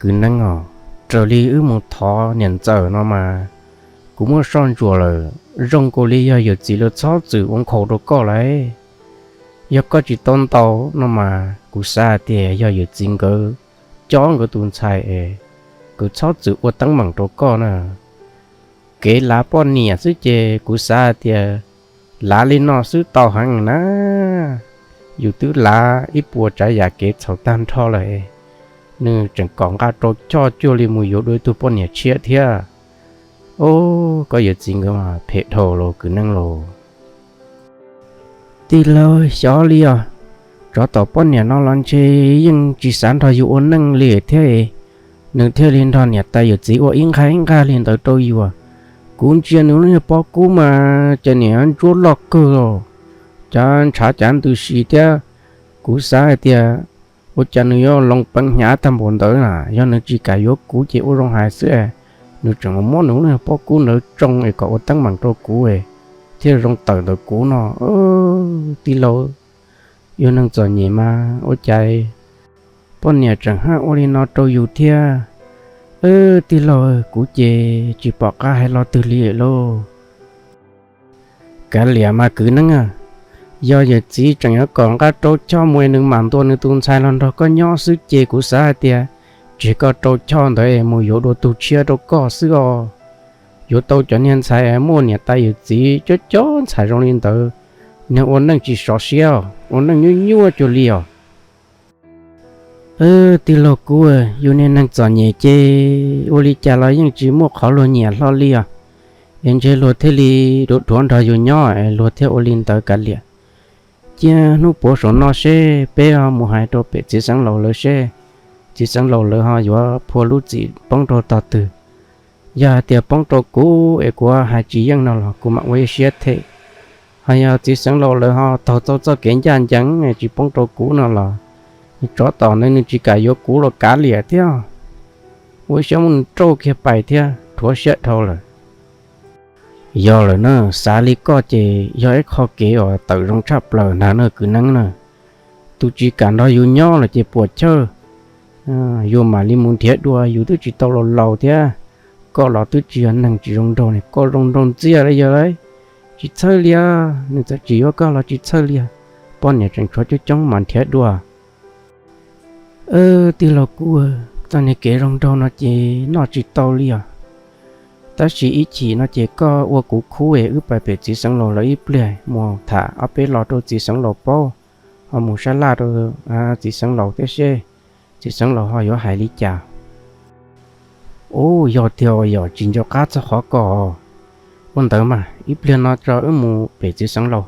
Kwv Neeb os, raws li wb mus thov niam ntxawm no mas kuv muab soj ntsuam lawm, zoo nkaus li yog yawm txiv lawv txhob txwm ua nkhaus rau koj lauj. Yog koj tsis tau ntaus no mas kuv xav hais tias yog yawm txiv nkawd cob nkawd tus ntxhais es nkawd txhob txwm ua teeb meem rau koj na. Kev lav poj niam xwb ces kuv xav hais tias lav li no xwb tau heev na. Yus twb lav ib puas tsav yam kev txhaum tag nrho lawm, nws tseem kom nqa rau Choj cuag li mus yuav dua ib tug poj niam tshiab thiab. Ub, koj yawm txiv nkawd mas phem dhau los Kwv Neeb los. Tij laug, xyov li os. Tsov tom poj niam no los ntshe yeej tsis xav nrog yus ua neej li thiab. Nws thiaj li nrog niam tais yawm txiv ua ib nqag ib nqag li ntawd rau yus. Kuv ntsia nws lub niag pob kub mas cas niam ntsuab loj kawg los, cas ntshav cav ntws si thiab. Kuv xav hais tias ua cas nws yuav loo peev hnyav tag npaum ntawd na. Yog nws tsis kam yuav kuv ces ua zoo hais xwb, nws tseem mus muab nws lub niag pob kub ntawd tsoo es kom ua teeb meem rau kuv thiaj zoo tawm ntawm kuv no. Tij laug, yus neeg txom nyem mas ua cas poj niam tseem haj ua li no rau yus thiab. Tij laug, kuv ces tsis pom qab hais lo twg li lauj. Kav liam mas Kwv Neeb, yog yawm txiv tseem yuav kom nqa rau Choj mus es nws mam ntuas nws tus ntxhais los nrog koj nyob xwb ces kuv xav hais tias tseg koj rau Choj ntawd es mus yuav dua tug tshiab rau koj xwb os. Yuav tau cov niag ntxhais muaj niam tais yawm txiv cov cov ntxhais zoo li ntawd, niag ua neej tsis sov siab, ua neej nyuaj nyuaj cuag li os. Tij laug Kub, yus niag neeg txom nyem ces ua li cas los yeej tsis muaj qhov luag nyiam hlo li os. Es ntshe luag thiaj li dhuav nrog yus nyob es luag thiaj ua li ntawd kav liam. Cia hnub puav saum no seb peb ho mus hais rau pem txiv xeev laus lawv seb, txiv xeev laus lawv ho yuav phua lub txim poob rau tog twg. Yog hais tias poob rau kuv es kuv hais tsis yeej no los kuv mam ua ib siab them. Ho yog txiv xeev laus lawv ho taug txoj kev ncaj ncees tsis poob rau kuv no los, tsov tom ntawd nws tsis kam yuav kuv los kav liam thiab. Ua ib siab muab nws rauj kiag pais thiab, rhuav siab dhau lawm. Yog lawm na, xav li koj ces yog ib qho kev uas tawm zoo tshaj plaws ntag na Kwv Neeb na. Tus tsis kam nrog yus nyob los ces puas chawj, yus mam li mus nrhiav dua, yus twb tsis tau laus laus thiab. Koj los twb tsis yog neeg tsis zoo nraug ne, koj zoo nraug ntxiag li yog lauj. Tsis txhawj li os, nws txawm tsis yuav koj los tsis txhawj li os. Poj niam tseem tshuav coob coob mas nrhiav dua. Tij laug Kub, txoj niag kev zoo nraug no ces noj tsis tau li os. Tab sis ib chim no ces koj ua kuv khub es wb pais pem txiv xeev laus lawv ib pliag mus tham ob peb lo rau txiv xeev laus paub, ho mus sab laj rau txiv xeev laus thiab seb txiv xeev laus ho yuav hais li cas. Ub, yog tiag yog tsis nco qab txog qhov ko. Ua ntawd mas ib pliag no tso wb mus pem txiv xeev laus.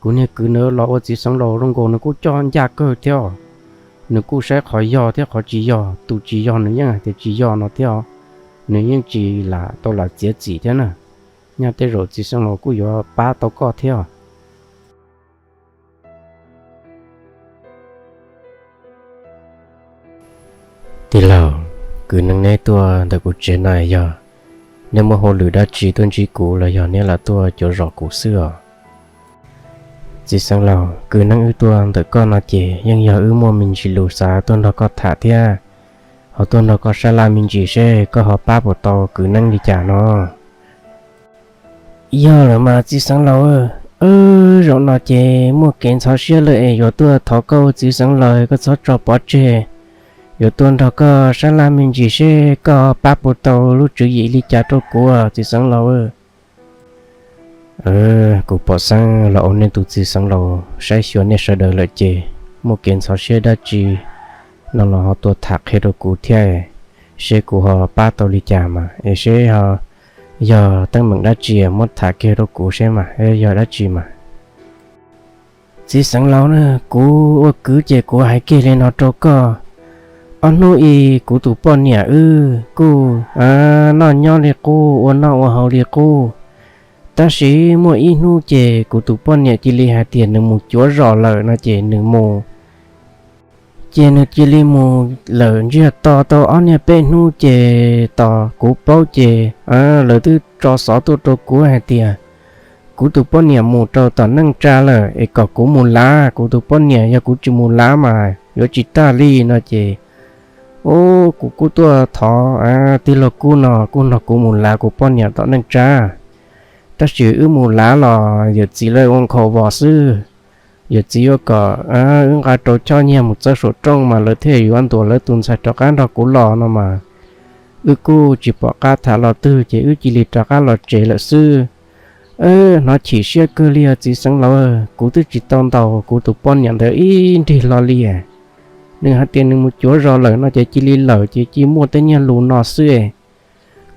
Kuv niag kwv ntawd los ua txiv xeev laus zoo nkaus nws kuj coj ncaj kawg thiab os. Nws kuj saib qhov yog thiab qhov tsis yog, tus tsis yog nws yeej hais tias tsis yog no thiab os. Nws yeej tsis lam tau lam txiav txim thiab na. Nyaj tej zaum txiv xeev laus kuj yuav pab tau koj thiab os. Tij laug, kwv neeb neb tuaj ntawm kuv tsev no yog neb muaj hauj lwm dab tsi tuaj ntsib kuv los yog neb lam tuaj cuav zos kuv xwb os? Txiv xeev laus, kwv neeb wb tuaj ntawm koj no ces yeej yog wb muaj me ntsis lus xav tuaj nrog koj tham thiab, ho tuaj nrog koj sab laj me ntsis seb koj ho pab puas tau kwv neeb li cas no. Yog lawm mas txiv xeev laus, zaum no ces muaj kev ntxhov siab lawm es yuav tuaj thov koj ua txiv xeev laus koj txhob tso pov tseg. Yuav tuaj nrog koj sab laj me ntsis seb koj pab puas tau lub tswv yim li cas rau kuv txiv xeev laus. Kuv pom xeeb los ua nej tus txiv xeev laus saib xyuas nej sawv daws lawm ces muaj kev ntxhov siab dab tsi no los ho tuaj tham qhia rau kuv thiab, seb kuv ho pab tau li cas mas es seb ho yog teeb meem dab tsi muab tham kiag rau kuv seb mas yog dab tsi mas. Txiv xeev laus na, kuv ua kwv ces kuv hais kiag li no rau koj. Ob hnub i kuv tus poj niam wb kuj noj nyob li qub, ua noj ua haus li qub. Tab sis muaj ib hnub ces kuv tus poj niam cia li hais tias nws mus cuav zos lawm no ces nws mus. Ces nws cia li mus lawm ntsiag to tau ob niag peb hnub ces tos kuv paub ces lawv twb tso xov tuaj rau kuv hais tias kuv tus poj niam mus rau tom neej tsa lawm es kom kuv mus lav kuv tus poj niam, yog kuv tsis mus lav mas yuav tsis tag li no ces Ub, kuv kuj tuaj thov tij laug Kub no kuj nrog kuv mus lav kuv poj niam tom neej tsa, tab sis wb mus lav los yawm txiv lawv ua nkhaus vos xwb. Yawm txiv yuav kom wb nqa rau choj nyiaj mus txawb saum rooj mas lawv thiaj yuav ntuas lawv tus ntxhais rov qab nrog kuv los no mas, wb kuj tsis pom qab tham los twg ces wb cia li rov qab los tsev lawm xwb. Hnov chim siab kawg li os txiv xeev laus, kuv twb tsis tau ntaus kuv tus poj niam ntawd ib nrig hlo li. Nws hais tias nws mus cuav zos lawm no ces cia li lawm ces cia muaj tej nyiaj lus no xwb.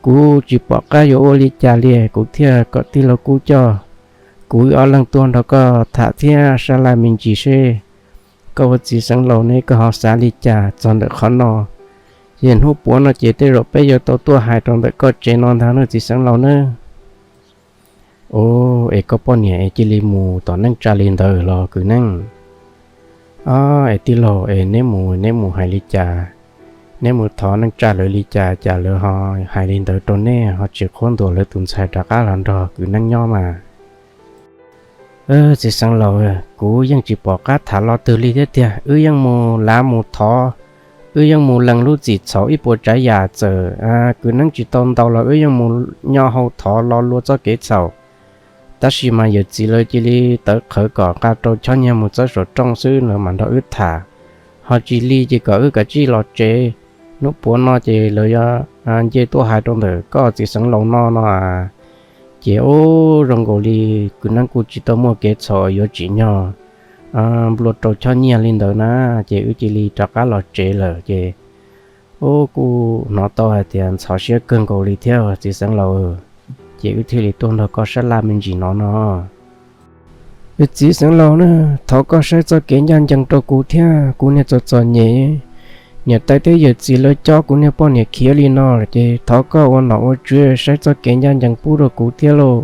Kuv tsis pom qab yuav ua li cas li, kuv thiaj kom tij laug Kub coj kuv wb ob leeg tuaj nrog koj tham thiab sab laj me ntsis seb koj ua txiv xeev laus ne koj ho xav li cas txog ntawm qhov no. Ces hnub puav no ces tej zaum peb yuav tau tuaj hais rau ntawm koj tsev no ntag nawb txiv xeev laus nawb. Ub, es koj poj niam es cia li mus tom neej tsa li ntawd los kwv neej? Ob, es tij laug es neb mus neb mus hais li cas, neb mus thov neej tsa lawv li cas cas lawv ho hais li ntawd rau neb ho tsis qhuab ntuas lawv tus ntxhais rov qab los nrog kwv neej nyob mas? Txiv xeev laus, kuv yeej tsis pom qab tham los twg li thiab tiag. Wb yeej mus lav mus thov, wb yeej mus lees lub txim txhaum ib puas tsav yam, txawm kwv neej tsis tau ntaus los wb yeej mus nyo hau thov lo lua txoj kev txhaum. Tab sis mas yawm txiv lawv cia li tawv qhawv kom nqa rau choj nyiaj mus txawb saum rooj xwb lawv mam nrog wb tham. Ho tsis li ces kom wb kav tsij los tsev, hnub puav no ces lawv yuav nce tuaj hais rau ntawm koj txiv xeev laus no no. Ces ub, zoo nkaus li kwv neej kuj tsis tau muaj kev txhaum yuav tsim nyog nplua rau choj nyiaj li ntawd na, ces wb cia li rov qab los tsev lawm ces ub, kuj hnov tau hais tias ntxhov siab kawg nkaus li thiab txiv xeev laus. Ces wb thiaj li tuaj nrog koj sab laj me ntsis no no. Txiv xeev laus na, thov koj saib txoj kev ncaj ncees rau kuv thiab kuv niag txom txom nyem. Niam tais thiab yawm txiv lawv cob kuv niag poj niam khiav li no lawm ces thov koj ua nom ua tswv saib txoj kev ncaj ncees pub rau kuv thiab lauj.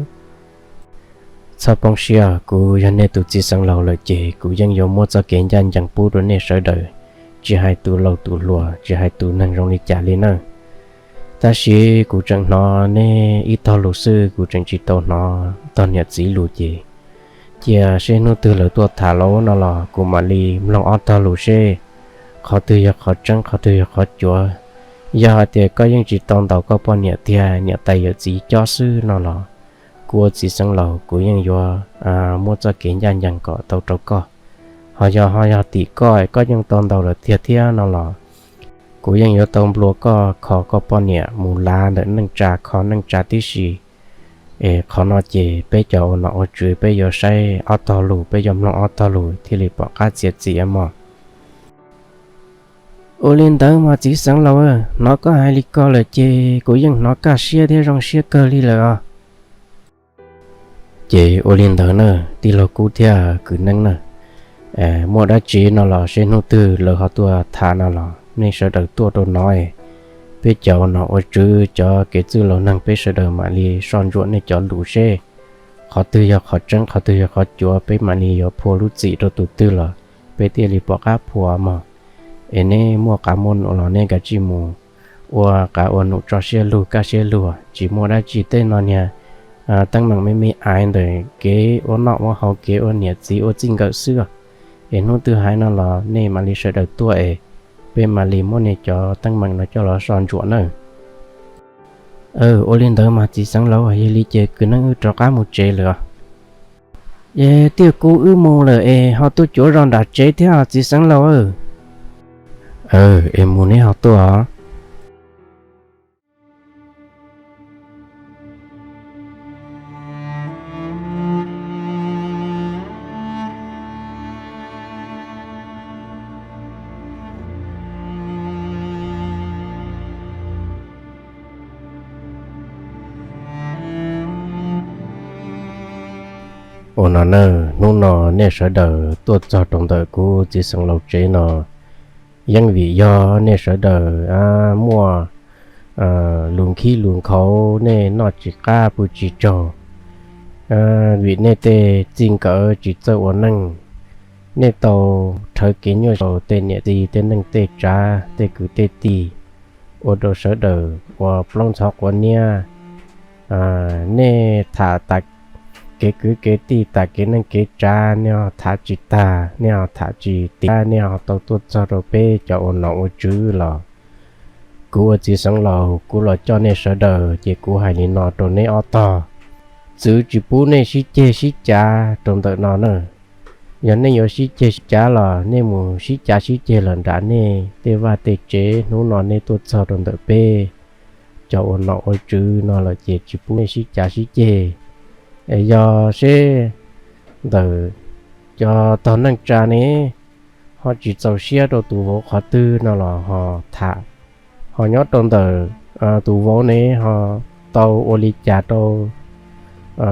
Txhob poob siab, kuv yog nej tus txiv xeev laus lawm ces kuv yeej yuav muab txoj kev ncaj ncees pub rau nej sawv daws, tsis hais tus laus tus hluas, tsis hais tus neeg zoo li cas li nawb. Tab sis kuv tseem hnov nej ib tog lus xwb, kuv tseem tsis tau hnov tog niam txiv lus ces cia seb hnub twg lawv tuaj tham lauj no los kuv mam li mloog ob tog lus seb qhov twg yog qhov tseeb qhov twg yog qhov cuav. Yog hais tias koj yeej tsis tau ntaus koj poj niam tiag, niam tais yawm txiv cob xwb no los kuv ua txiv xeev laus kuv yeej yuav muab txoj kev ncaj ncees kom tau rau koj. Ho yog ho yog tim koj, koj yeej tau ntaus lawm tiag thiab no los kuv yeej yuav tau nplua koj kho koj poj niam mus lav ntawm neej tsa kho neej tsa tib si. Es qhov no ces peb cov ua nom ua tswv peb yuav saib ob tog lus, peb yuav mloog ob tog lus thiaj li pom qab txiav txim mog. Ua li ntawd mas txiv xeev laus, hnov koj hais li ko lawm ces kuv yeej hnov kaj siab thiab zoo siab kawg li lawm os. Ces ua li ntawd na, tij laug Kub thiab kwv Neeb na, muaj dab tsi no los seb hnub twg lawv ho tuaj tham no los nej sawv daws tuaj rau no, peb cov ua nom ua tswv cov kev txwj laus neeg peb sawv daws mam li soj ntsuam nej cov lus seb qhov twg yog qhov tseeb qhov twg yog qhov cuav, peb mam li yuav phua lub txim rau tus twg los peb thiaj li pom qab phua mog. Es neb muaj qab muaj num los nej kav tsij mus ua qab ua num tso siab lug kaj siab lug, tsis muaj dab tsi, tej no niag teeb meem me me aiv ntawm kev ua noj ua haus kev ua niam txiv ua txij nkawm xwb. Es hnub twg hais no los nej mam li sawv daws tuaj es peb mam li muab nej cov teeb meem no coj los soj ntsuam nawb. Ua li ntawd mas txiv xeev laus, yog li ces kwv Neeb wb rov qab mus tsev lawm os. Es tiaj kuv wb mus lawm es ho tuaj cuav zos nram tsev thiab txiv xeev laus. Es mus neb ho tuaj. Ua no na, hnub no nej sawv daws tuaj txog rau ntawm kuv txiv xeev laus tsev no, yeej vim yog nej sawv daws muaj lus nkhib lus nkhaus, nej noj tsis qab pw tsis tsaug, vim nej tej txij nkawm tsis txawj ua neej, nej tau rhawv kev nyuaj rau tej niam txiv tej neej tej tsav tej kwv tej tij, ua rau sawv daws ua plaub ntxhov quav niab. Nej tham tas kev kwv kev tij tas kev neej kev tsav, nej ho tham tsis tag, nej ho tham tsis tiav, nej ho tau tuaj txog rau peb cov ua nom ua tswv los Kuv ua txiv xeev laus kuv los coj nej sawv daws ces kuv hais li no rau neb ob tog, txwv tsis pub nej sib ceg sib cav rau ntawm no na. Yog nej yuav sib ceg sib cav los nej mus sib cav sib ceg los nram nej tej vaj tej tsev, hnub no nej tuaj txog rau ntawm peb cov ua nom ua tswv no lawm ces tsis pub nej sib cav sib ceg. Es yog seb ntawm cov tog neej tsa ne ho tsis txaus siab rau tus vauv qhov twg no los ho tham, ho nyob rau ntawm tus vauv ne ho tau ua li cas rau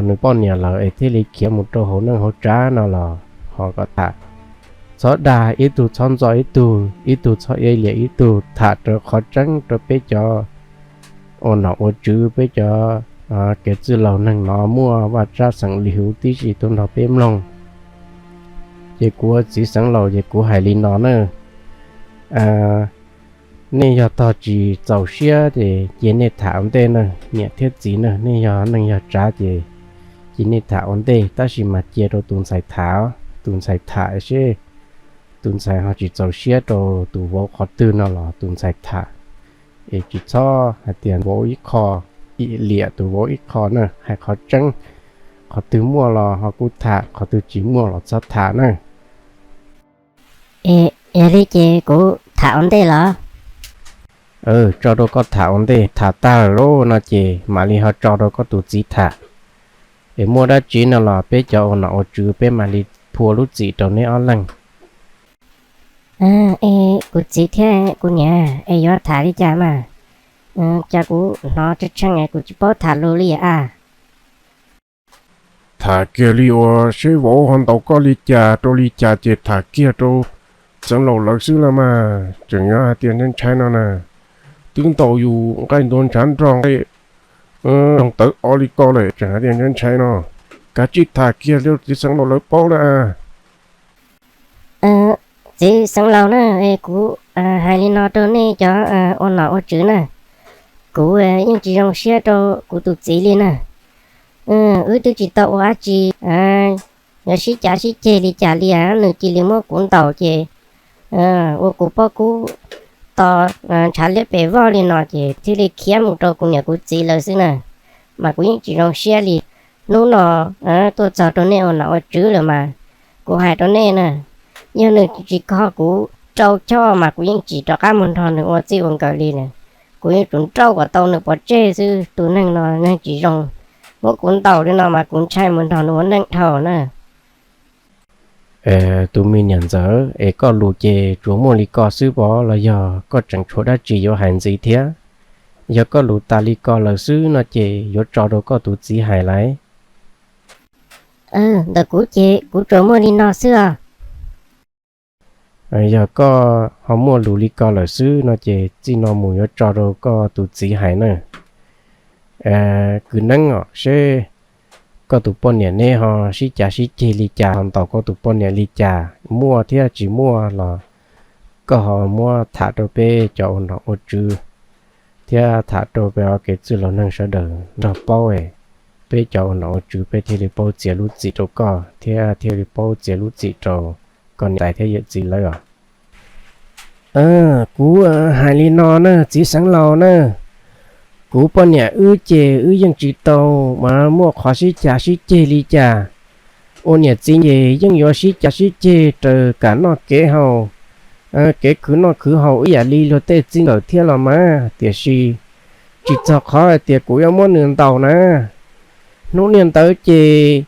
nws poj niam lawm es thiaj li khiav mus rau hauv neej hauv tsav no los ho kom tham. Txhob dag ib tug, txhob ntxo ib tug, ib tug txhob iab liam ib tug, tham raws qhov tseeb rau peb cov ua nom ua tswv, peb cov kev txwj laus neeg no muaj vaj tsab xeem li huv tib si tuaj nrog peb mloog. Ces kuv ua txiv xeev laus ces kuv hais li no na, nej yog tog tsis txaus siab ces cia nej tham ua ntej na, niam thiab txiv na, nej yog neej yog tsav ces cia nej tham ua ntej, tab sis mas cia rau tus ntxhais tham, tus ntxhais tham seb tus ntxhais ho tsis txaus siab rau tus vauv qhov twg no los tus ntxhais tham. Es tsis txhob hais tias vauv ib qho, liam tus vauv ib qho na, hais qhov tseeb, qhov twg muaj los ho kuj tham, qhov twg tsis muaj los txhob tham na. Yog li ces kuv tham ua ntej los? Tso rau koj tham ua ntej, tham tag lawm no ces mam li ho tso rau koj tus txiv tham. Es muaj dab tsi no los peb cov ua nom ua tswv peb mam li phua lub txim rau neb ob leeg. Es kuv txiv thiab kuv niam es yuav tham li cas mas, cas kuv hnov tshee tshee es kuv tsis paub tham lus li a. Tham kiag li uas seb vauv ho ntaus koj li cas rau li cas ces tham kiag rau xeev laus lawv xwb los mas, tseem yuav hais tias ntshai ntshai no na. Twb ntaus yus nqaij ntuag ntshav nrog nqaij tawv o li ko lawm tseem hais tias ntshai ntshai no. Kav tsij tham kiag rau txiv xeev laus lawv paub na. Txiv xeev laus na, kuv hais li no rau nej cov ua nom ua tswv na, kuv yeej tsis zoo siab rau kuv tus txiv li na. Wb twb tsis tau ua dab tsi, yuav sib cav sib ceg li cas li, nws cia li muab kuv ntaus ces ua kuv pob kub to ntshav liab pes vog li no ces thiaj li khiav mus rau kuv niam kuv txiv lawv xwb na. Mas kuv yeej tsis zoo siab li. Hnub no tuaj txog rau nej ua nom ua tswv lawm mas kuv hais rau nej na, yog nws tsis kho kuv rau choj mas kuv yeej tsis rov qab mus nrog nws ua txij ua nkawm li na. Kuv yeej tsum nrauj kom tau nws pov tseg xwb, tus neeg no neeg tsis zoo, muab kuv ntaus li no mas kuv ntshai mus nrog nws ua neej dhau na. Tus me niam ntxawm, es koj lus ces tsuas muaj li ko xwb pov los yog koj tseem tshuav dab tsi yuav hais ntxiv thiab? Yog koj lus tas li ko lawm xwb no ces yuav tso rau koj tus txiv hais lauj. Ntawm kuv ces kuv tsuas muaj li no xwb os. Yog koj ho muaj lus li ko lawm xwb no ces txij no mus yuav tso rau koj tus txiv hais na. Kwv Neeb os, seb koj tus poj niam neb ho sib cav sib ceg li cas, ho ntaus koj tus poj niam li cas, muaj thiab tsis muaj los koj ho muab tham rau peb cov ua nom ua tswv thiab tham rau peb kev txwj laus neeg sawv daws nrog paub, peb cov ua nom ua tswv peb thiaj li paub txiav lub txim rau koj thiab thiaj li paub txiav lub txim rau koj niam tais thiab yawm txiv lawv os. Kuv hais li no na txiv xeev laus na, kuv poj niam wb ces wb yeej tsis tau mas muaj qhov sib cav sib ceg li cas. Ua niam txiv ces yeej yuav sib cav sib ceg raws kam noj kev haus, kev khwv noj khwv haus ib yam li luag tej txij nkawm thiab los mas, tiam sis tsis txog qhov hais tias kuv yuav muab nws ntaus na. Hnub niaj ntawd ces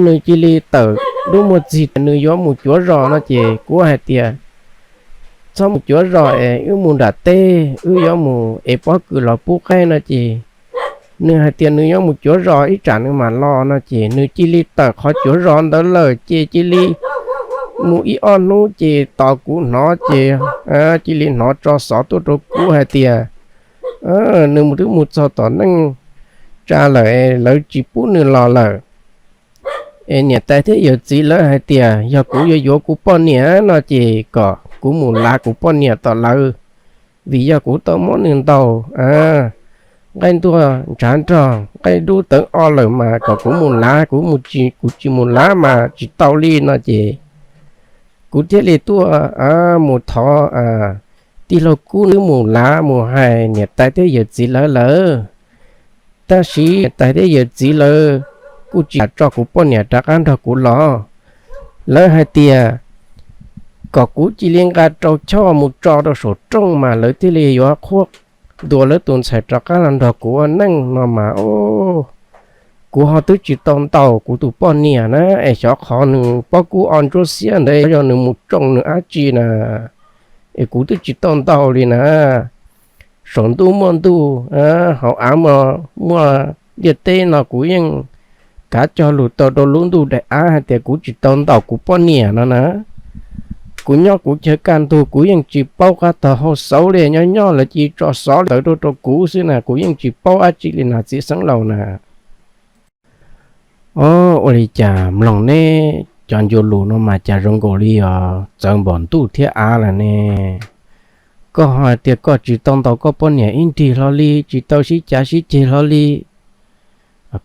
nws cia li tawm dub muag txig tias nws yuav mus cuav zos no ces kuv hais tias txhob mus cuav zos es wb mus nram teb, wb yuav mus ev pob kws los pub qaib no ces nws hais tias nws yuav mus cuav zos ib tsam nws mam los no ces nws cia li tawm qhov cuav zos ntawd lawm ces cia li mus ib ob hnub ces tos kuv hnov ces cia li hnov tso xov tuaj rau kuv hais tias nws mus twb mus txog tom neej tsa lawm, lawv tsis pub nws los lawm. Es niam tais thiab yawm txiv lawv hais tias yog kuv yuav yuav kuv poj niam no ces kom kuv mus lav kuv poj niam tom lawv, vim yog kuv tau muab nws ntaus nqaij ntuag ntshav nrog nqaij dub tawv o lawm mas kom kuv mus lav, kuv, kuv tsis mus lav mas tsis tau li no ces kuv thiaj li tuaj mus thov Tij laug Kub nws mus lav mus hais niam tais thiab yawm txiv lawv lawm, tab sis niam tais thiab yawm txiv lawv kuj tsis kam tso kuv poj niam rov qab nrog kuv los. Lawv hais tias kom kuv cia li nqa rau choj mus tso rau saum rooj mas lawv thiaj li yuav qhuab ntuas lawv tus ntxhais rov qab los nrog kuv ua neej no mas. Kuv ho twb tsis tau ntaus kuv tus poj niam na, es xyov qhov nws pob kub o ntsuab xiab ntawd yog nws mus tsoo nws dab tsi na, es kuv twb tsis tau ntaus li na. Saum ntuj muaj ntuj, hauv av muaj liaj teb no kuv yeej kav cog lus tau rau lub ntuj daim av hais tias kuv tsis tau ntaus kuv poj niam no na. Kuv nyob kuv chaw kaj ntug kuv yeej tsis paub qab tog hauj xauv li, nyob nyob lawv cia li tso xov ntawd rau rau kuv xwb na, kuv yeej tsis paub dab tsi li na txiv xeev laus na. Os, ua li cas mloog neb cov ncua lus no mas cas zoo nkaus li os txawv npaum ntuj thiab av lawm ne? Koj ho hais tias koj tsis tau ntaus koj poj niam ib nrig hlo li, tsis tau sib cav sib ceg hlo li.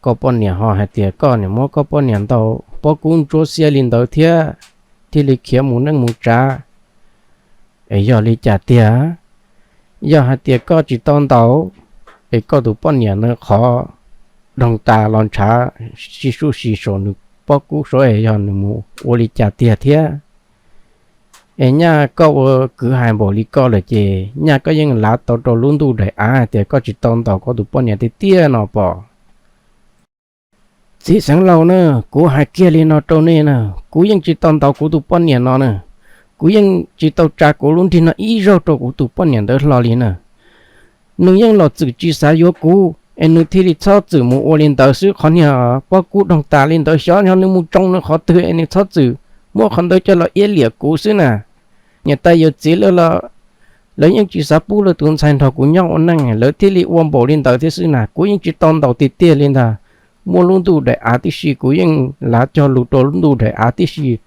Koj poj niam ho hais tias koj niam muab koj poj niam ntaus pob kub ntsuab xiab li ntawd thiab, thiaj li khiav mus neej mus tsav. Es yog li cas tiag? Yog hais tias koj tsis tau ntaus, es koj tus poj niam na qhov doog tas los ntshav sib suj si saum nws pob kub saud es yog nws mus ua li cas tiag thiab? Es nyaj koj ua kwv hais npaum li koj lawm ces nyaj koj yeej lav tau rau lub ntuj daim av hais tias koj tsis tau ntaus koj tus poj niam tiag tiag no pom. Txiv xeev laus na, kuv hais kiag li no rau nej na, kuv yeej tsis tau ntaus kuv tus poj niam no na. Kuv yeej tsis tau tsa kuv lub nrig no ib zaug rau kuv tus poj niam ntawd hlo li na. Nws yeej los txwm tsis xav yuav kuv es nws thiaj li txhob txwm mus ua li ntawd xwb. Qhov niag pob kub doog tas li ntawd xyov nws mus tsoo nws qhov twg es nws txhob txwm muab qhov ntawd coj los iab liam kuv xwb na. Niam tais yawm txiv lawv los, lawv yeej tsis xav pub lawv tus ntxhais nrog kuv nyob ua neej, lawv thiaj li ua npaum li ntawd thiab xwb na. Kuv yeej tsis tau ntaus tiag tiag li ntag. Muaj lub ntuj daim av tib si kuv yeej lav cog lus rau lub ntuj daim av tib si.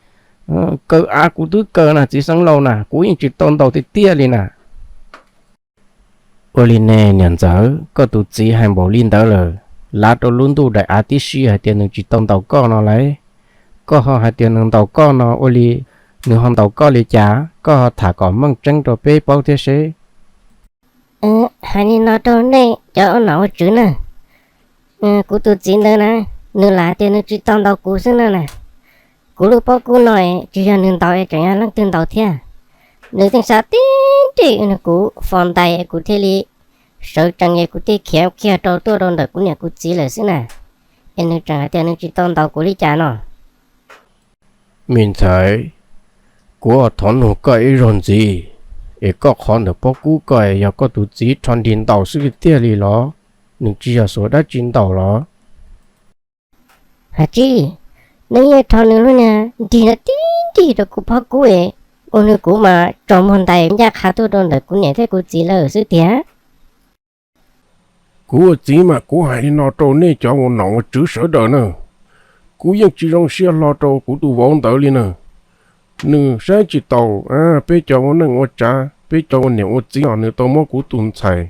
Kaw av kuv twb kaw na txiv xeev laus na, kuv yeej tsis tau ntaus tiag tiag li na. Ua li ne niam ntxawm, koj tus txiv hais npaum li ntawd lawm, lav rau lub ntuj daim av tib si hais tias nws tsis tau ntaus koj no lauj. Koj ho hais tias nws ntaus koj no, ua li nws ho ntaus koj li cas? Koj ho tham kom meej tseeb rau peb paub thiab seb. Hais li no rau nej cov ua nom ua tswv na, kuv tus txiv ntawd na, nws lam tias nws tsis tau ntaus kuv xwb no na. Kuv lub pob kub no tsis yog nws ntaus es tseem yog leej twg ntaus thiab. Nws yeej xav tib nrig nws kuv fo ntais kuv thiaj li sawv tsees es kuv thiaj khiav kiag rau tuaj rau ntawm kuv niam kuv txiv lawm xwb na. Es nws tseem hais tias nws tsis tau ntaus kuv li cas no. Me ntxhais, kuv thov nug koj ib zaug ntxiv, es koj qhov ntawm pob kub koj yog koj tus txiv rho nrig ntaus xwb tiag li los? Nws tsis yog xuas dab tsi ntaus los? Hais tsis, nws yeej rho nws lub niag nrig no tib nrig rau kuv pob kub es ua nws kuv mas tsaus muag ntais ncaj qha tuaj rau ntawm kuv niam thiab kuv txiv lawm xwb tiag. Kuv ua txiv mas kuv hais li no rau nej cov ua nom ua tswv sawv daws na, kuv yeej tsis zoo siab hlo rau kuv tus vauv ntawd li na. Nws saib tsis taus peb cov ua neej ua tsav, peb cov ua niam ua txiv os, nws tau muab kuv tus ntxhais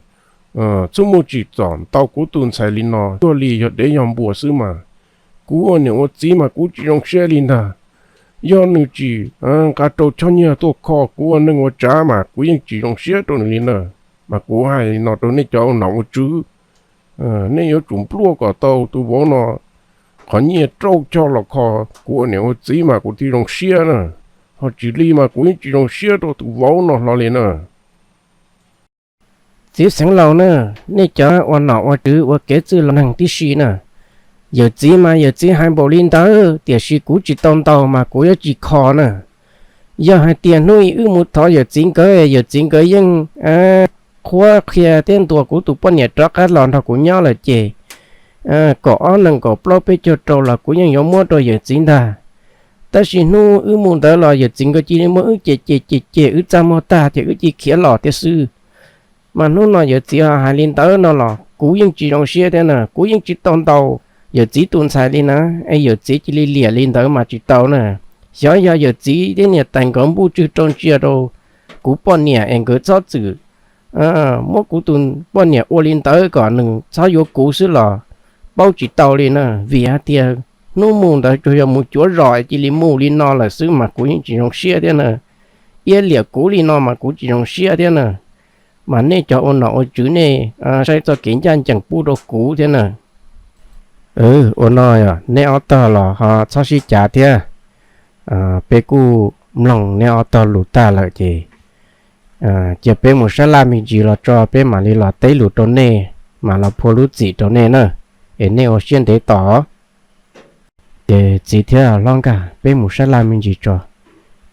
txuj muaj tsim txom ntaus kuv tus ntxhais li no cuag li yog dev yog npua xwb mas. Kuv ua niam ua txiv mas kuv tsis zoo siab li ntag. Yog nws tsis nqa rau choj nyiaj tuaj kho kuv ua neej ua tsav mas kuv yeej tsis zoo siab rau nws li na. Mas kuv hais li no rau nej cov ua nom ua tswv, nej yuav tsum npluaj kom tau tus vauv no qhov nyiaj rau choj los kho kuv ua niam ua txiv mas kuv thiaj zoo siab na. Ho tsis li mas kuv yeej tsis zoo siab rau tus vauv no hlo li na. Txiv xeev laus na, nej cov ua nom ua tswv ua kev txwj laus neeg tib si na, yawm txiv mas yawm txiv hais npaum li ntawd, tiam sis kuv tsis tau ntaus mas kuv yuav tsis kho na. Yog hais tias hnub ib wb mus thov yawm txiv nkawd, yawm txiv nkawd yeej qhuab qhia thiab ntuas kuv tus poj niam rov qab los nrog kuv nyob lawm ces kaum ob nees nkaum plaub peb caug rau los kuv yeej yuav muab rau yawm txiv ntag. Tab sis hnub wb mus ntawd los yawm txiv nkawd cia li muab wb cem cem cem cem wb txaj muag tag ces wb cia li khiav los tiag xwb. Mas hnub no yawm txiv ho hais li ntawd no los kuv yeej tsis zoo siab thiab na, kuv yeej tsis tau ntaus yawm txiv tus ntxhais li na. Es yawm txiv cia li liam li ntawd mas tsis tau na. Xyov yog yawm txiv thiab niam tais nkawd npuj tswg rau ntsia rau kuv poj niam es nkawd txhob txwm muab kuv tus poj niam ua li ntawd kom nws txhob yuav kuv xwb los paub tsis tau li na. Vim hais tias hnub mus ntawd tsuas yog mus cuav zos cia li mus li no lawm xwb mas kuv yeej tsis zoo siab thiab na. iab liam kuv li no mas kuv tsis zoo siab thiab na. Mas nej cov ua nom ua tswv nej saib txoj kev ncaj ncees pub rau kuv thiab na. Ua no, neb ob tog los ho txhob sib cav thiab. Peb kuj mloog neb ob tog lus tag lawm ces cia peb mus sab laj me ntsis los tso peb mam li los teb lus rau nej, mam los phua lub txim rau nej na, es nej ua siab ntev tos. Ces txiv thiab hlob nkag peb mus sab laj me ntsis tso,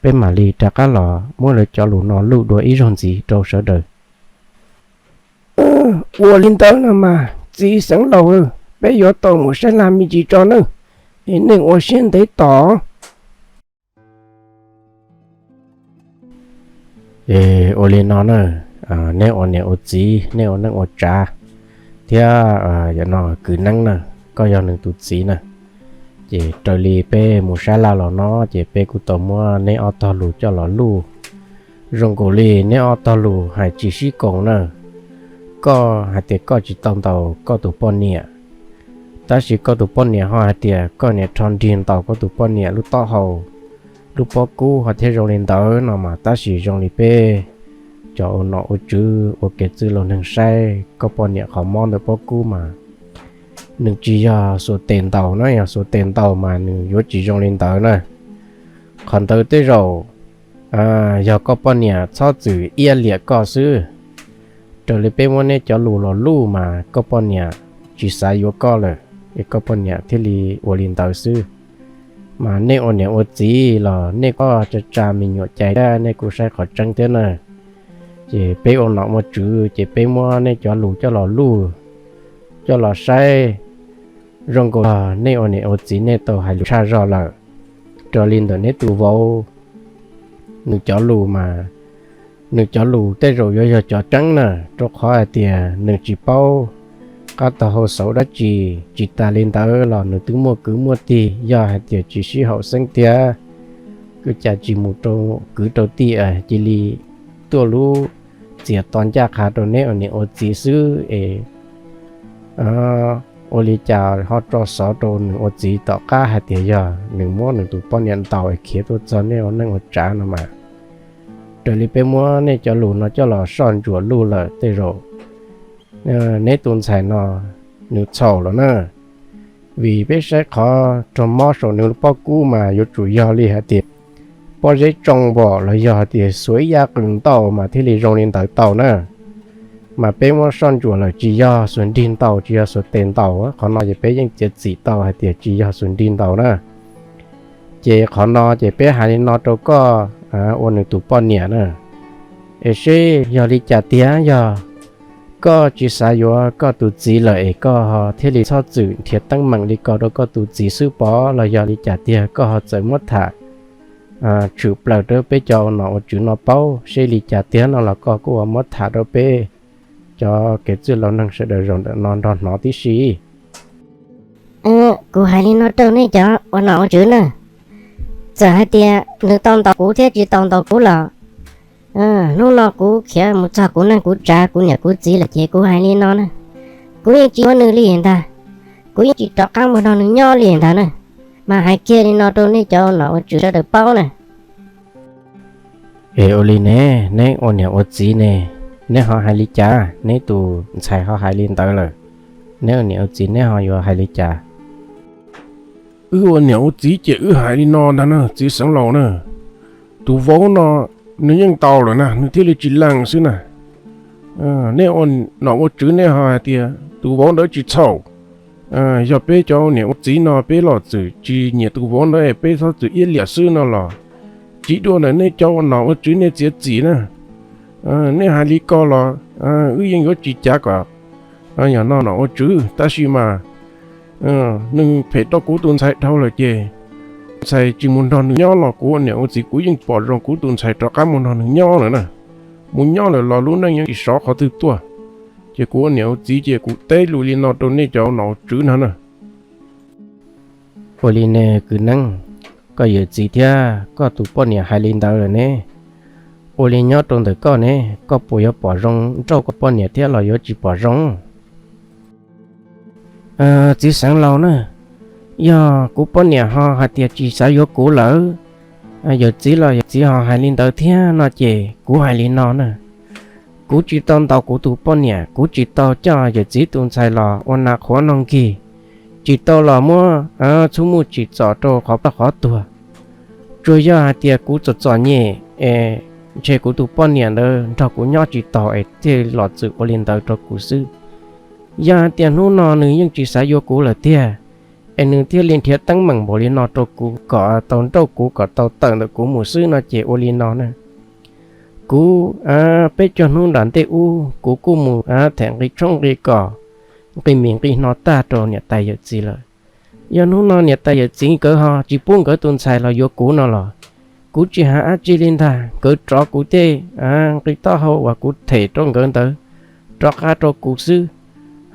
peb mam li rov qab los muab lawv cov lus no luj dua ib zaug ntxiv rau sawv daws. Ua li ntawd no mas txiv xeev laus, peb yuav tau mus sab laj me ntsis tso nawb, es nej ua siab ntev tos. Ua li no na, neb ua niam ua txiv, neb ua neej ua tsav, thiab yog no kwv neeb na, koj yog nws tus txiv na, ces raws li peb mus sab laj los no ces peb kuj tau muab neb ob tog lus coj los luj. Zoo nkaus li neb ob tog lus hais tsis sib koom na. Koj hais tias koj tsis tau ntaus koj tus poj niam, tab sis koj tus poj niam ho hais tias koj niam rho nrig ntaus koj tus poj niam lub taub hau, lub pob kub ho thiaj zoo li ntawd no mas, tab sis zoo li peb cov ua nom ua tswv ua kev txwj laus neeg saib koj poj niam qhov mob ntawm pob kub mas nws tsis yog xuas tes ntaus na, yog xuas tes ntaus mas nws yuav tsis zoo li ntawd na. Qhov ntawd tej zaum yog koj poj niam txhob txwm iab liam koj xwb. Raws li peb muab neb cov lus los luj mas koj poj niam tsis xav yuav koj lawm, es koj poj niam thiaj li ua li ntawd xwb. Mas nej ua niam ua txiv los nej kuj tsa tsa me nyuam cai thiab, nej kuj saib qhov tseeb thiab na. Ces peb ua nom ua tswv ces peb muab nej cov lus coj los luj, coj los saib, zoo nkaus nej ua niam ua txiv nej tau hais lus tshaj zog lawm. Raws li ntawm neb tus vauv nws cov lus mas, nws cov lus tej zaum yuav yog cov tseeb na, rau qhov hais tias nws tsis paub qab taug hau xauv dab tsi. Tsis tas li ntawd los nws twb muaj kwv muaj tij, yog hais tias tsis sib haum xeeb tiag, kuj cas tsis mus rau kwv rau tij cia li tuaj lub txiav to ncaj qha rau neb ua niam ua txiv xwb es ua li cas ho tso xov rau nws ua txiv tom qab hais tias yog nws muab nws tus poj niam ntaus es khiav tuaj txog nej ua neej ua tsav no mas. Raws li peb muab nej cov lus no coj los soj ntsuam luj lawm tej zaum neb tus ntxhais no nws txhaum lawm na. Vim peb saib qhov raug mob saum nws lub pob kub mas yuav tsum yog li hais tias pob zeb tsoo npom los yog hais tias xuas ib yam qws ntaus mas thiaj li zoo li ntawd tau na. Mas peb muab soj ntsuam lawm tsis yog xuas nrig ntaus, tsis yog xuas tes ntaus, qhov no ces peb yeej txiav txim tau hais tias tsis yog xuas nrig ntaus na. Ces qhov no ces peb hais li no rau koj ua nws tus poj niam na. Es seb yog li cas tiag, yog koj tsis xav yuav koj tus txiv lawm es koj thiaj li txhob txwm nrhiav teeb meem li ko rau koj tus txiv xwb pov, los yog li cas tiag koj ho txawm muab tham tshwm plaws rau peb cov ua nom ua tswv no paub, seb li cas tiag no los koj kuj ua muab tham rau peb cov kev txwj laus neeg sawv daws zaum ntawm no nrog hnov tib si. Kuv hais li no rau nej cov ua nom ua tswv na, txawm hais tias nws tau ntaus kuv thiab tsis tau ntaus kuv los hnub no kuv khiav mus txog kuv neej kuv tsav kuv niam kuv txiv lawm ces kuv hais li no na, kuv yeej tsis yuav nws li ntag, kuv yeej tsis rov qab mus nrog nws nyob li ntag na. Mas hais kiag li no rau nej cov ua nom ua tswv sawv daws paub na. Es ua li ne, neb ua niam ua txiv ne, neb ho hais li cas? Neb tus ntxhais ho hais li ntawd lawm, neb ua niam ua txiv neb ho yuav hais li cas? Wb ua niam ua txiv ces wb hais li no ntag na txiv xeev laus na, tus vauv no nws yeej tau lawm na nws thiaj li tsis lees xwb na. Nej ua nom ua tswv nej ho hais tias tus vauv ntawd tsis txhaum. Yog peb cov niam ua txiv no peb los txwm tsis nyiam tus vauv ntawd peb txhob txwm iab liam xwb no los tsis dua ntawm nej cov ua nom ua tswv nej txiav txim na. Nej hais li ko los wb yeej yuav tsis cav kom yog no nom ua tswv, tab sis mas nws phem rau kuv tus ntxhais dhau lawm ces ntxhais tsis mus nrog nws nyob los kuv ua niam ua txiv kuv yeej pom zoo kuv tus ntxhais rov qab mus nrog nws nyob lawm na. Mus nyob lawm los lub neej yeej tsis sov qhov twg tuaj. Ces kuv ua niam ua txiv ces kuv teb lus li no rau nej cov nom ua tswv no na. Ua li ne kwv Neeb, koj yawm txiv thiab koj tus poj niam hais li ntawd lawm ne, ua li nyob rau ntawm koj ne, koj puas yuav pom zoo nrauj koj poj niam thiab los yuav tsis pom zoo? Txiv xeev laus na, yog kuv poj niam ho hais tias tsis xav yuav kuv lawm, Yawm txiv los yawm txiv ho hais li ntawd thiab no ces kuv hais li no na. Kuv tsis tau ntaus kuv tus poj niam, kuv tsis tau coj yawm txiv tus ntxhais los ua nas qhuav no nkig, tsis tau los muab txhub muj tsim txom rau qhov ploj qhov tuag. Tsuas yog hais tias kuv txom txom nyem es ntshe kuv tus poj niam ntawd nrog kuv nyob tsis taus es thiaj los txwm ua li ntawd rau kuv xwb. Yog hais tias hnub no nws yeej tsis xav yuav kuv lawm tiag, es nws thiaj li nrhiav teeb meem npaum li no rau kuv kom tau nrauj kuv kom tau tawm ntawm kuv mus xwb no ces ua li no na. Kuv, peb cov hnub nram ntej ub kuv kuj mus them nqi tshoob nqi kos, nqi mis nqi hno tag rau niam tais yawm txiv lawm. Yog hnub no niam tais yawm txiv nkawd ho tsis pub nkawd tus ntxhais los yuav kuv no los, kuv tsis hais dab tsi li ntag, nkawd rov kuv tej nqi taub hau uas kuv them rau nkawd ntawd rov qab rau kuv xwb.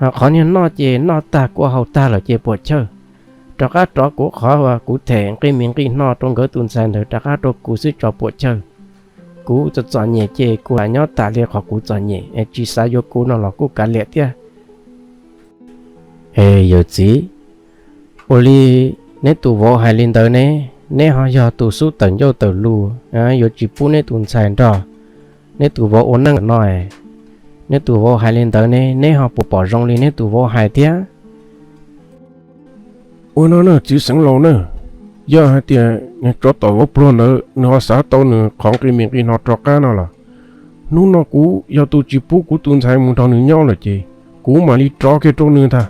Ho qhov niag noj ces noj tag kua haus tag lawm ces puam chawj, rov qab rov kuv qhov uas kuv them nqi mis nqi hno rau nkawd tus ntxhais ntawd rov qab rau kuv xwb tso puam chawj. Kuv txom txom nyem ces kuv lam nyob tas li qhov kuv txom nyem es tsis xav yuav kuv no los kuj kav liam thiab. Es yawm txiv, ua li neb tus vauv hais li ntawd ne, neb ho yog tus xub tawm ncauj tawm lus yuav tsis pub neb tus ntxhais nrog neb tus vauv ua neej no. Neb tus vauv hais li ntawd ne, neb ho puas pom zoo li neb tus vauv hais thiab? Ua no na txiv xeev laus na, yog hais tias tsov tom vauv pluag ntawd nws ho xav tau nws qhov nqi mis nqi hno rov qab no los, hnub no kuv yog tus tsis pub kuv tus ntxhais mus nrog nws nyob lawm ces kuv mam li rov kiag rau nws ntag.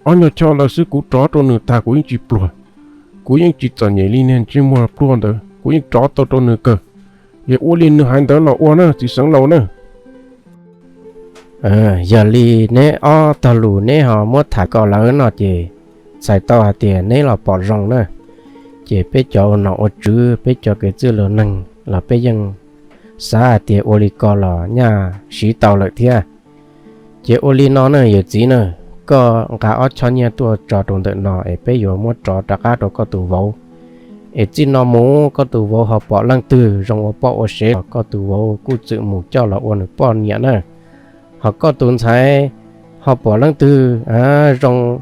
Ob nyuag choj ntawd xwb kuv rov rau nws tag kuv yeej tsis pluag, kuv yeej tsis txom nyem li niag ntsej muag pluag ntawd, kuv yeej rov tau rau nws kawg. Yog ua li nws hais ntawd los ua na txiv xeev laus na. Yog li neb ob tog lus neb ho muab tham kom lawv no ces txhais tau hais tias neb los pom zoo na. Ces peb cov ua nom ua tswv, peb cov kev txwj laus neeg los peb yeej xav hais tias ua li ko los nyaj siv tau lawm thiab. Ces ua li no na yawm txiv na, koj nqa ob choj nyiaj tuaj tso rau ntawm no es peb yuav muab rov rov qab rau koj tus vauv. Es txij no mus koj tus vauv ho pom leej twg zoo ua poj ua sev los koj tus vauv kuj txwm mus coj los ua nws poj niam na. Ho koj tus ntxhais ho pom leej twg zoo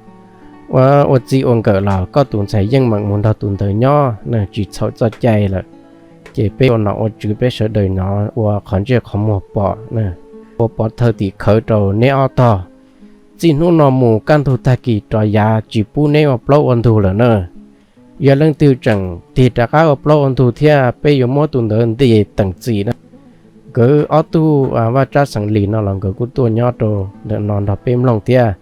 ua txij ua nkawm los koj tus ntxhais yeej meem mus nrog tus ntawd nyob na, tsis txhaum txoj cai lawm. Ces peb ua nom ua tswv peb sawv daws no ua qhov ntsej qhov muag pom, ua pov thawj tim khawv rau neb ob tog. Txij hnub no mus kaj ntug tag kis rov yav tsis pub neb ua plaub ua ntug lawm na. Yog leej twg tseem tig rov qab ua plaub ua ntug thiab peb yuav muab tus ntawd ntes teem txim na. Nkawd ob tug Vaj Tsab xeem Lis no los nkawd kuj tuaj nyob rau ntawm no nrog peb mloog thiab.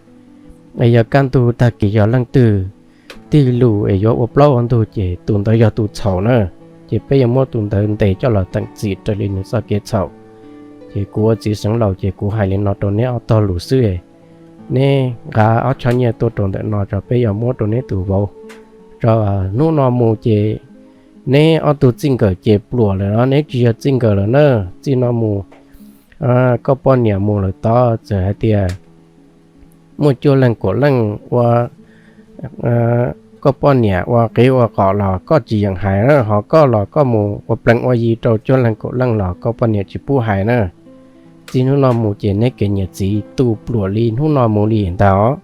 Yog kaj ntug tag kis yog leej twg tig lus es yuav ua plaub ua ntug ces tus ntawd yog tus txhaum na. Ces peb yuav muab tus ntawd ntes coj los teem txim raws li nws txoj kev txhaum. Ces kuv ua txiv xeev laus ces kuv hais li no rau neb ob tog lus xwb. Neb nqa ob choj nyiaj tuaj rau ntawm no tso peb yuav muab rau neb tus vauv. Tso hnub no mus ces neb ob tug txij nkawm ces pluam lawm los neb tsis yog txij nkawm lawm na. Txij no mus koj poj niam mus lawm tod txawm hais tias muaj cuaj leeg kaum leej ua koj poj niam ua qiv ua qos los koj tsis yeem hais na, ho koj los koj mus ua plees ua yi rau cuaj leeg kaum leej los koj poj niam tsis pub hais na. Txij hnub no mus ces neb kev niam txiv tu pluam li hnub no mus li ntag os.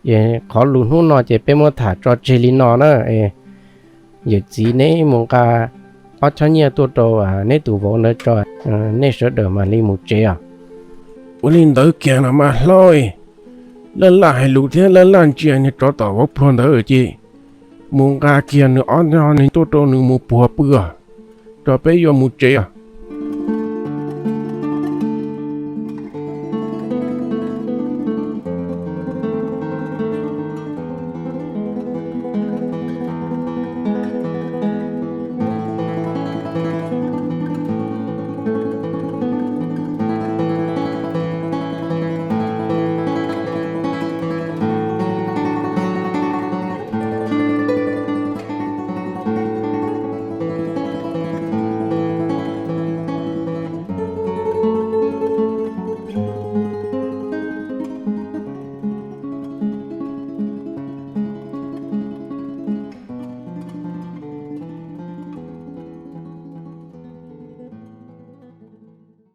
Es qhov lus hnub no ces peb muab tham tso tseg li no na. Yawm txiv neb mus nqa ob choj nyiaj tuaj rau neb tus vauv ntawd tso, nej sawv daws mam li mus tsev os. Ua li ntawd kiag no mas hlob, laj laj hais lus thiab laj laj ntsia niag tsov tom vauv pluag ntawd ces mus nqa kiag nws ob choj nyiaj tuaj rau nws mus puag pw os, tso peb yuav mus tsev os.